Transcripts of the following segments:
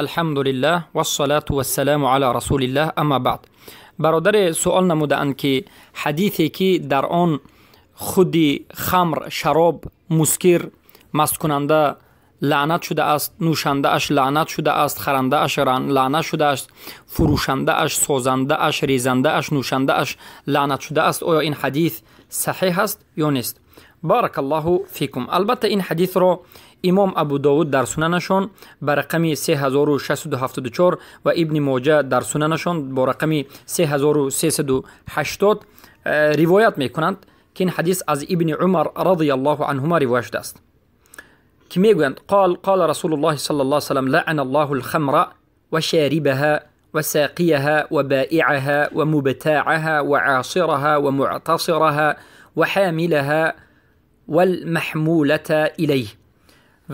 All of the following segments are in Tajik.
Алҳамдулиллаҳ вассалату вассаламу ала расулиллаҳ, амма баъд. Бародаре суол намудаанд, ки ҳадисе, ки дар он худи хамр, шароб, мускир, масткунанда лаънат шудааст, нӯшандааш лаънат шудааст, харандааш лаънат шудааст, фурӯшандааш, созандааш, резандааш, нӯшандааш лаънат шудааст, оё ин ҳадис саҳеҳ аст ё нест? Баракаллоҳу фикум. Албатта, ин ҳадисро имом Абу Довуд дар сунанашон ба рақами 3674 ва Ибни Моҷа дар сунанашон бо рақами 3380 ривоят мекунанд, ки ин ҳадис аз Ибни Умар радиаллоҳу анҳума ривоят шудааст, ки мегӯянд: қол қола Расулуллоҳи саллаллоҳу алайҳи васаллам: лаъана Аллоҳу алхамра ва шарибаҳа ва сақияҳа ва баиъаҳа ва мубтаъаҳа ва عاصرها ва муътасираҳа ва ҳамилаҳа валмаҳмулата илайҳ.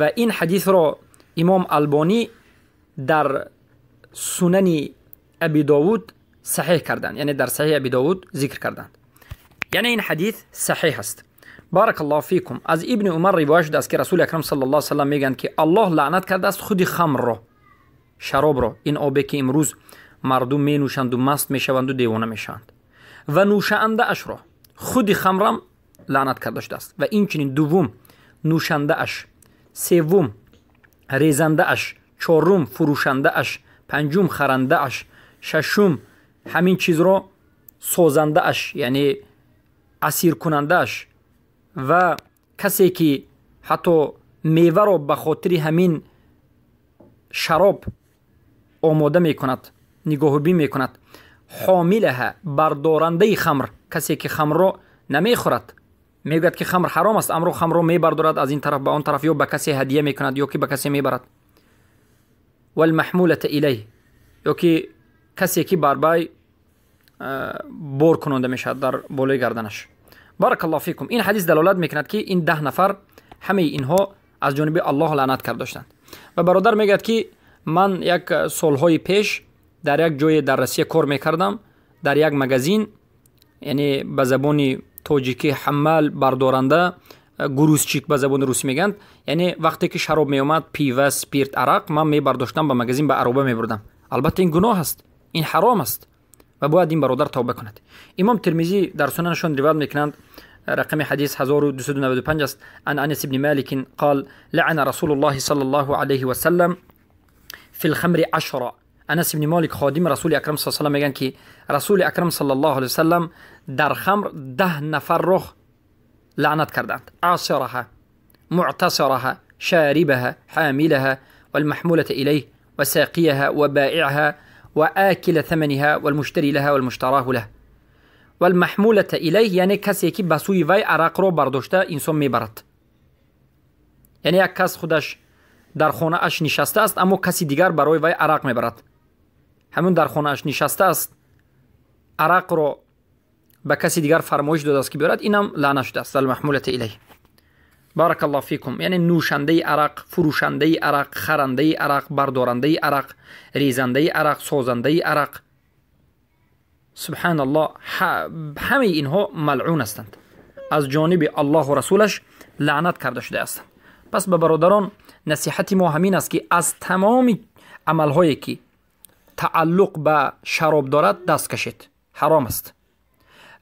Ва ин ҳадисро имом Албонӣ дар Сунани Аби Довуд саҳеҳ карданд, яъне дар Саҳеҳ Аби Довуд зикр карданд, яъне ин ҳадис саҳеҳ аст. Баракаллоҳу фикум. Аз Ибни Умар ривоят шудааст, ки Расули Акрам саллаллоҳу алайҳи васаллам мегӯянд, ки Аллоҳ лаънат кардааст худи хамрро, шаробро, ин обе, ки имрӯз мардум менӯшанду маст мешаванду девона мешаванд, ва нӯшаандаашро, худи хамрам лаънат карда шудааст, ва инчунин дуввум нӯшандааш, севум резандааш, чорум фурӯшандааш, панҷум харандааш, шашум ҳамин чизро созандааш, яъне асиркунандааш, ва касе ки ҳатто меваро ба хотири ҳамин шароб омода мекунад, нигоҳубин мекунад, ҳомилаҳа, бардорандаи хамр, касе ки хамрро намехӯрад, мегӯяд, ки хамр ҳаром аст, амро хамрро мебардорад аз ин тараф ба он тараф, ё ба касе ҳадия мекунад, ё ки ба касе мебарад, валмаҳмулата илайҳ, ё ки касе ки бар бай бор кунонда мешавад дар болои гарданаш. Баракаллоҳу фикум. Ин ҳадис далолат мекунад, ки ин 10 нафар, ҳамаи инҳо аз ҷониби Аллоҳ лаънат карда доштанд. Ва бародар мегӯяд, ки ман як солҳои пеш дар як ҷое дар Россия кор мекардам, дар як магазин, яъне ба забони тоҷикӣ ҳаммал, бардоранда, грузчик ба забони русӣ мегӯянд. Яъне вақте ки шароб меомад, пива, спирт, арақ, ман мебардоштам, ба магазин ба ароба мебурдам. Албатта, ин гуноҳ аст, ин ҳаром аст ва бояд ин бародар тавба кунад. Имом Термизӣ дар сунанашон ривоят мекунанд, рақами ҳадис 1295 аст: ан Анас ибни Маликин қол: лаъана Расулуллоҳи саллаллоҳу алайҳи васаллам фи лхамри ашра. Анас ибни Молик, ходими Расули Акрам са салам, мегӯянд, ки Расули Акрам саллаллоҳу алайҳи васаллам дар хамр 10 нафарро лаънат карданд: асираҳа, муътасираҳа, шарибаҳа, ҳамилаҳа والمحمولة إليه وساقيها وبائعها وآكل ثمنها والمشتري لها والمشتراه له والمحمولة إليه. یعنی کسی که به سوی وی عرق رو برداشته انسان میبرد، یعنی یک کس خودش در خانه اش نشسته است، اما کسی دیگر برای وی عرق میبرد، همون در خانه اش نشسته است، عرق رو به کسی دیگر فرمایش داده است که بیارد، اینم لعنت شده است. المحمولة الیه. بارک الله فیکم. یعنی نوشنده عرق، فروشنده عرق، خرنده عرق، بردارنده عرق، ریزنده عرق، سازنده عرق، سبحان الله، همه اینها ملعون هستند، از جانب الله و رسولش لعنت کرده شده هستند. پس به برادران نصیحت ما همین است که از تمام عملهایی که تعلق به شراب دارد دست کشید، حرام است.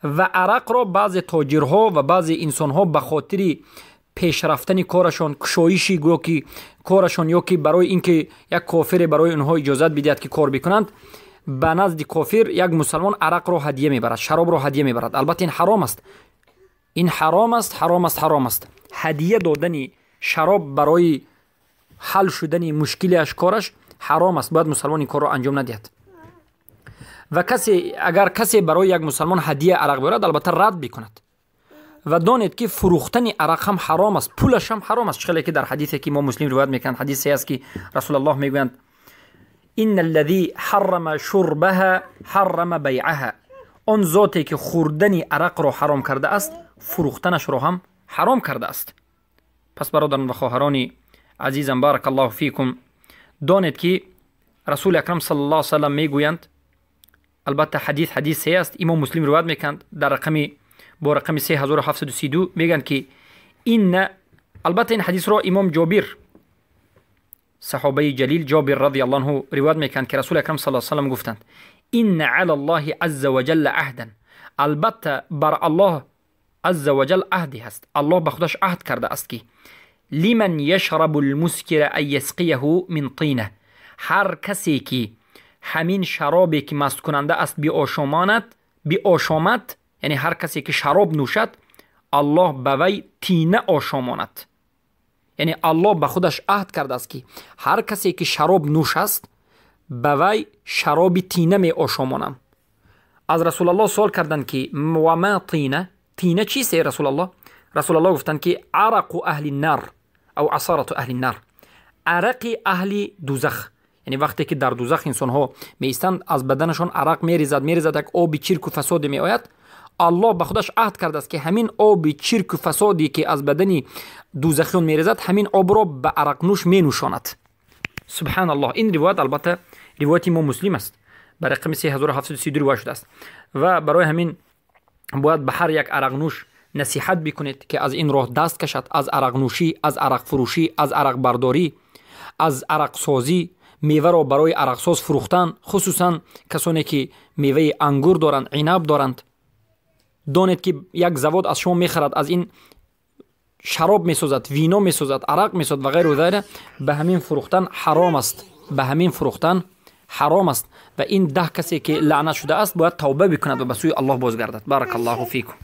و عرق را بعضی تاجرها و بعضی انسانها به خاطر پیشرفتن کارشان، کشایشی گویا که کارشان، یا که برای اینکه یک کافر برای اونها اجازت بدهد که کار بکنند، به نزد کافر یک مسلمان عرق را هدیه میبرد، شراب را هدیه میبرد. البته این حرام است، این حرام است، حرام است، حرام است. هدیه دادن شراب برای حل شدن مشکلش، کارش حرام است. باید مسلمان این کار را انجام ندهد. و کسی اگر کسی برای یک مسلمان هدیه عرق بیارد، البته رد بکند. و دانید که فروختن عرق هم حرام است، پولش هم حرام است. چخلی که در حدیثی که ما مسلم روایت میکنند، حدیثی است که رسول الله میگویند: ان الذي حرم شربها حرم بیعها. آن ذاتی که خوردن عرق را حرام کرده است، فروختنش را هم حرام کرده است. پس برادران و خواهران عزیزم، بارک الله فیکم، دانید که رسول اکرم صلی الله علیه وسلم میگویند، البته حدیث حدیث صحیح است، امام مسلم روایت میکنند در رقم با رقم 3732، میگن که این، البته این حدیث را امام جابر Саҳобаи ҷалил Ҷобир радиаллоҳу анҳу ривоят мекунанд, ки Расули Акрам саллаллоҳу алайҳи васаллам гуфтанд: инна ала Аллоҳи азза ва ҷалла аҳдан. Албатта бар Аллоҳ азза ва ҷал аҳде ҳаст. Аллоҳ ба худаш аҳд кардааст, ки лиман яшрабу лмускира ан ясқияҳу мин тина. Ҳар касе ки ҳамин шаробе ки масткунанда аст биошомад, яъне ҳар касе ки шароб нӯшад, Аллоҳ ба вай тина ошомонад. Яъне Аллоҳ ба худаш аҳд кардааст, ки ҳар касе ки шароб нӯш аст, ба вай шароби тина меошомонам. Аз Расулаллоҳ суол карданд, ки ва ма тина? Тина чист, эй Расулаллоҳ? Расулаллоҳ гуфтанд, ки арақу аҳли нар ав асарату аҳли нар, арақи аҳли дузах. Яъне вақте ки дар дузах инсонҳо меистанд, аз баданашон арақ мерезад, мерезад, як оби чирку фасоде меояд. Аллоҳ ба худаш аҳд кардааст, ки ҳамин оби чирку фасоде ки аз бадани дузахиён мерезад, ҳамин обро ба арақнӯш менӯшонад. Субҳаналлоҳ. Ин ривоят албатта ривояти мо Муслим аст, ба рақами 3732 ривоят шудааст. Ва барои ҳамин бояд ба ҳар як арақнӯш насиҳат бикунед, ки аз ин роҳ даст кашад, аз арақнӯшӣ, аз арақфурӯшӣ, аз арақбардорӣ, аз арақсозӣ, меваро барои арақсоз фурӯхтан, хусусан касоне ки меваи ангур доранд, инаб доранд. Донед, ки як завод аз шумо мехарад, аз ин шароб месозад, вино месозад, арақ месозад ва ғайру ғайра. Ба ҳамин фурӯхтан ҳаром аст, ба ҳамин фурӯхтан ҳаром аст. Ва ин 10 касе ки лаънат шудааст, бояд тавба бикунад ва ба сӯи Аллоҳ бозгардад. Баракаллоҳу фикум.